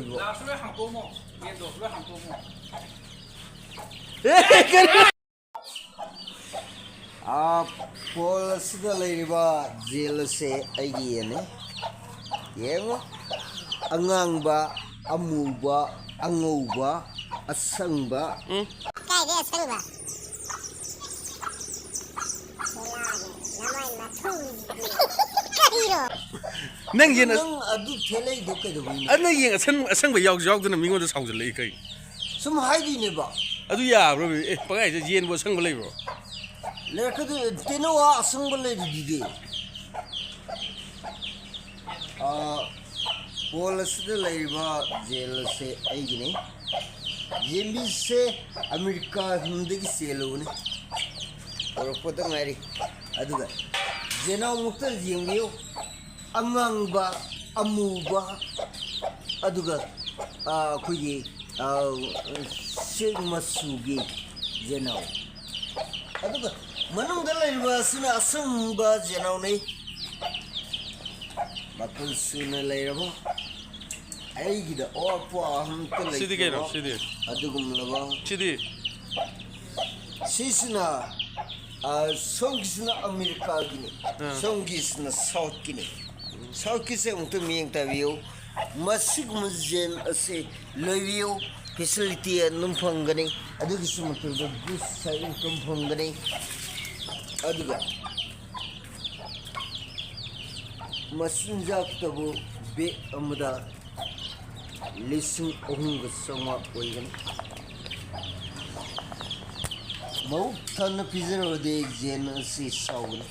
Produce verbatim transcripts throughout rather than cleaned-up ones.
ꯒ꯭ꯂꯥꯁꯇꯨ ꯂꯣꯏ ꯍꯥꯡꯇꯣꯛꯑꯝꯃꯣ꯫ ꯌꯦꯟꯗꯣ ꯂꯣꯏ ꯍꯥꯡꯇꯣꯛꯑꯝꯃꯣ꯫ ꯑꯦ, ꯀꯔꯤ? ꯑꯥ, ꯄꯣꯜ ꯑꯁꯤꯗ ꯂꯩꯔꯤꯕ ꯖꯦꯜ ꯑꯁꯦ ꯑꯩꯒꯤ ꯌꯦꯟꯅꯤ꯫ ꯌꯦꯡꯉꯣ꯫ ꯑꯉꯥꯡꯕ, ꯑꯃꯨꯕ, ꯑꯉꯧꯕ, ꯑꯁꯪꯕ꯫ ꯎꯝ꯫ ꯀꯥꯏꯗꯩ ꯑꯁꯪꯕ? ꯀꯔꯤꯔꯣ? ꯅꯪ ꯌꯦꯟ ꯑꯁ- ꯅꯪ ꯑꯗꯨ ꯊꯦꯠꯂꯛꯏꯗꯣ ꯀꯩꯗꯧꯕꯩꯅꯣ? ꯑꯗꯨ ꯅꯪ ꯌꯦꯟ ꯑꯁꯪ-, ꯑꯁꯪꯕ ꯌꯥꯎꯁꯨ ꯌꯥꯎꯗꯅ ꯃꯤꯉꯣꯟꯗ ꯁꯥꯎꯖꯜꯂꯛꯏ ꯀꯩ? ꯁꯨꯝ ꯍꯥꯏꯗꯣꯏꯅꯦꯕ꯫ ꯑꯗꯨ ꯌꯥꯕ꯭ꯔꯣ? ꯑꯦ, ꯄꯪꯍꯥꯏꯗ ꯌꯦꯟꯕꯨ ꯑꯁꯪꯕ ꯂꯩꯕ꯭ꯔꯣ? ꯂꯩꯔꯛꯀꯗꯣꯏ, ꯇꯦꯅꯋꯥ ꯑꯁꯪꯕ ꯂꯩꯔꯤꯗꯨꯗꯤ꯫ ꯑꯥ, ꯄꯣꯜ ꯑꯁꯤꯗ ꯂꯩꯔꯤꯕ ꯖꯦꯜ ꯑꯁꯦ ꯑꯩꯒꯤꯅꯤ꯫ ꯌꯦꯟꯕꯤꯁꯦ ꯑꯃꯦꯔꯤꯀꯥ ꯂꯣꯝꯗꯒꯤ ꯆꯦꯜꯂꯨꯕꯅꯤ꯫ ꯄꯨꯔꯛꯄꯗ ꯉꯥꯏꯔꯤ꯫ ꯑꯗꯨꯒ ꯌꯦꯅꯥꯎꯃꯛꯇ ꯌꯦꯡꯕꯤꯌꯨ꯫ ꯑꯉꯥꯡꯕ, ꯑꯃꯨꯕ, ꯑꯗꯨꯒ, ꯑꯥ, ꯑꯩꯈꯣꯏꯒꯤ, ꯑꯥ, ꯆꯦꯡ ꯃꯆꯨꯒꯤ ꯌꯦꯅꯥꯎ꯫ ꯑꯗꯨꯒ ꯃꯅꯨꯡꯗ ꯂꯩꯔꯤꯕ ꯑꯁꯤꯅ ꯑꯁꯪꯕ ꯌꯦꯅꯥꯎꯅꯤ꯫ ꯃꯈꯜ ꯁꯨꯅ ꯂꯩꯔꯕ ꯑꯩꯒꯤꯗ ꯑꯋꯥꯠꯄ ꯑꯝꯇ ꯁꯤꯗꯤ ꯀꯩꯅꯣ? ꯂꯩꯇ꯭ꯔꯕ ꯁꯤꯗꯤ? ꯑꯗꯨꯒꯨꯝꯂꯕ ꯁꯤꯗꯤ? ꯁꯤꯁꯤꯅ, ꯑ, ꯁꯣꯝꯒꯤꯁꯤꯅ ꯑꯃꯦꯔꯤꯀꯥꯒꯤꯅꯤ, ꯑꯥ꯫ ꯁꯣꯝꯒꯤꯁꯤꯅ ꯁꯥꯎꯠꯀꯤꯅꯤ꯫ ꯁꯥꯎꯠꯀꯤꯁꯦ ꯑꯃꯨꯛꯇ ꯃꯤꯠꯌꯦꯡ ꯇꯥꯕꯤꯌꯨ꯫ ꯃꯁꯤꯒꯨꯝꯕ ꯖꯦꯟ ꯑꯁꯤ ꯂꯣꯏꯕꯤꯌꯨ, ꯐꯦꯁꯤꯂꯤꯇꯤ ꯑꯗꯨꯝ ꯐꯪꯒꯅꯤ꯫ ꯑꯗꯨꯒꯤꯁꯨ ꯃꯊꯛꯇ ꯒꯨꯗ ꯁꯥꯏꯠ ꯏꯟꯀꯝ ꯐꯪꯒꯅꯤ꯫ ꯑꯗꯨꯒ ꯃꯆꯤꯟꯖꯥꯛꯇꯕꯨ ꯕꯦꯛ ꯑꯃꯗ ꯂꯤꯁꯤꯡ ꯑꯍꯨꯝꯒ ꯆꯥꯝꯃꯉꯥ ꯑꯣꯏꯒꯅꯤ꯫ ꯃꯕꯨꯛ ꯊꯟꯅ ꯄꯤꯖꯔꯕꯗꯤ ꯌꯦꯟ ꯑꯁꯤ ꯆꯥꯎꯒꯅꯤ꯫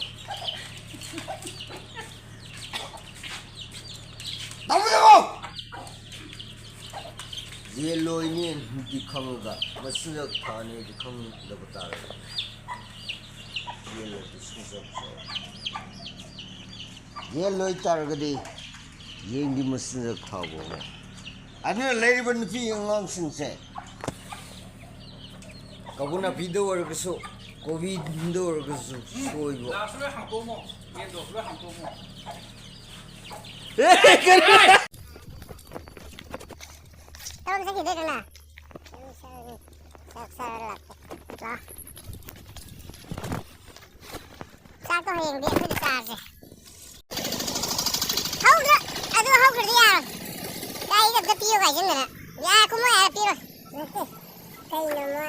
ꯇꯧꯕꯤꯔꯣ! ꯌꯦꯟ ꯂꯣꯏꯅꯤꯗꯤ ꯈꯪꯉꯒ ꯃꯆꯤꯟꯖꯥꯛ ꯊꯥꯅꯤꯗꯤ ꯈꯪꯗꯕ ꯇꯥꯔꯒꯗꯤ ꯌꯦꯟ ꯂꯣꯏꯕ ꯁꯨꯡꯆꯠ ꯆꯠꯂꯣꯏ꯫ ꯌꯦꯟ ꯂꯣꯏ ꯇꯥꯔꯒꯗꯤ ꯌꯦꯟꯒꯤ ꯃꯆꯤꯟꯖꯥꯛ ꯊꯥꯕ ꯑꯃ꯫ ꯑꯗꯨꯅ ꯂꯩꯔꯤꯕ ꯅꯨꯄꯤ ꯑꯉꯥꯡꯁꯤꯡꯁꯦ ꯀꯕꯣ ꯅꯥꯄꯤꯗ ꯑꯣꯏꯔꯒꯁꯨ, ꯀꯣꯕꯤꯗ ꯑꯣꯏꯔꯒꯁꯨ ꯁꯣꯏꯕ꯫ ꯒ꯭ꯂꯥꯁ ꯂꯣꯏ ꯍꯥꯡꯇꯣꯛꯑꯝꯃꯣ꯫ ꯌꯦꯟꯗꯣ ꯂꯣꯏ ꯍꯥꯡꯇꯣꯛꯑꯝꯃꯣ꯫ ꯑꯦ, ꯀꯔꯤ? ꯀꯔꯣꯝ ꯆꯠꯈꯤꯗꯣꯏꯅꯣ ꯅꯪ? ꯆꯥꯛ ꯆꯥꯔ ꯂꯥꯛꯀꯦ꯫ ꯂꯥꯛꯑꯣ꯫ ꯆꯥꯛꯇꯣ ꯍꯌꯦꯡꯗꯤ ꯑꯩꯈꯣꯏꯗ ꯆꯥꯔꯁꯦ꯫ ꯍꯧꯗ꯭ꯔ-, ꯑꯗꯨ ꯍꯧꯗ꯭ꯔꯗꯤ ꯌꯥꯔꯣꯏ꯫ ꯒꯥꯔꯤꯗ ꯑꯝꯇ ꯄꯤꯌꯨ ꯍꯥꯏꯖꯤꯟꯗꯅ꯫ ꯌꯥ, ꯀꯨꯝꯃꯣ ꯌꯥꯔꯦ, ꯄꯤꯔꯣꯏ꯫ ꯅꯠꯇꯦ꯫ ꯀꯩꯅꯣ ꯃꯥ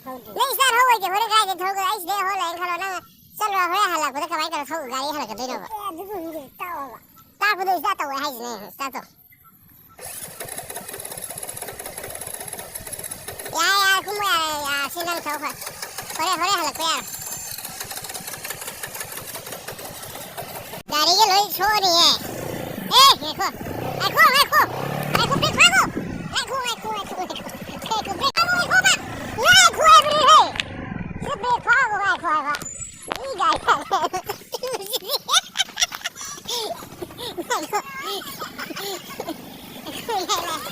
ꯍꯧꯗ꯭ꯔꯤ? ꯅꯪ ꯏꯆꯥ ꯍꯧꯔꯣꯏꯗꯤ ꯍꯣꯔꯦꯟ ꯀꯥꯏꯗꯩ ꯊꯧꯗꯣꯏ? ꯑꯩ ꯁꯤꯗꯩ ꯍꯧꯔ ꯂꯩꯔꯦꯅ ꯈꯜꯂꯣ, ꯅꯪ ꯆꯠꯂꯨꯔ ꯍꯣꯔꯦꯟ ꯍꯜꯂꯛꯄꯗ ꯀꯃꯥꯏꯅ ꯇꯧꯔ ꯊꯧ-, ꯒꯥꯔꯤ ꯍꯜꯂꯛꯀꯗꯣꯏꯅꯣꯕ? ꯑꯦ, ꯑꯗꯨꯒꯨꯝꯕꯗꯤ ꯇꯥꯛꯑꯣꯕ꯫ ꯇꯥꯛꯄꯗꯣ ꯏꯆꯥ ꯇꯧꯋꯦ ꯍꯥꯏꯁꯤꯅꯦ, ꯏꯆꯥ ꯇꯧ꯫ ꯌꯥꯔꯦ, ꯌꯥꯔꯦ, ꯀꯨꯝꯃꯣ ꯌꯥꯔꯦ, ꯌꯥꯔꯦ, ꯁꯤ ꯅꯪ ꯊꯧ ꯐꯔꯦ꯫ ꯍꯣꯔꯦꯟ, ꯍꯣꯔꯦꯟ ꯍꯜꯂꯛꯄ ꯌꯥꯔꯦ꯫ ꯒꯥꯔꯤꯒ ꯂꯣꯏ ꯁꯣꯛꯑꯅꯤꯌꯦ꯫ ꯑꯦ, ꯉꯥꯏꯈꯣ꯫ ꯉꯥꯏꯈꯣ, ꯉꯥꯏꯈꯣ꯫ ꯉꯥꯏꯈꯣ, ꯕ꯭ꯔꯦꯛ ꯐꯥꯈꯣ꯫ ꯉꯥꯏꯈꯣ, ꯉꯥꯏꯈꯣ, ꯉꯥꯏꯈꯣ, ꯉꯥꯏꯈꯣ꯫ ꯉꯥꯏꯈꯣ, ꯕ꯭ꯔꯦꯛ ꯐꯥꯈꯣ, ꯉꯥꯏꯈꯣꯕ꯫ ꯉꯥꯏꯈꯣ ꯍꯥꯏꯕꯅꯤꯍꯦ꯫ ꯁꯤ ꯕ꯭ꯔꯦꯛ ꯐꯥꯈꯣ, ꯉꯥꯏꯈꯣ ꯍꯥꯏꯕ꯫ ꯃꯤ ꯒꯥꯔꯤ ꯉꯥꯏꯈꯣ꯫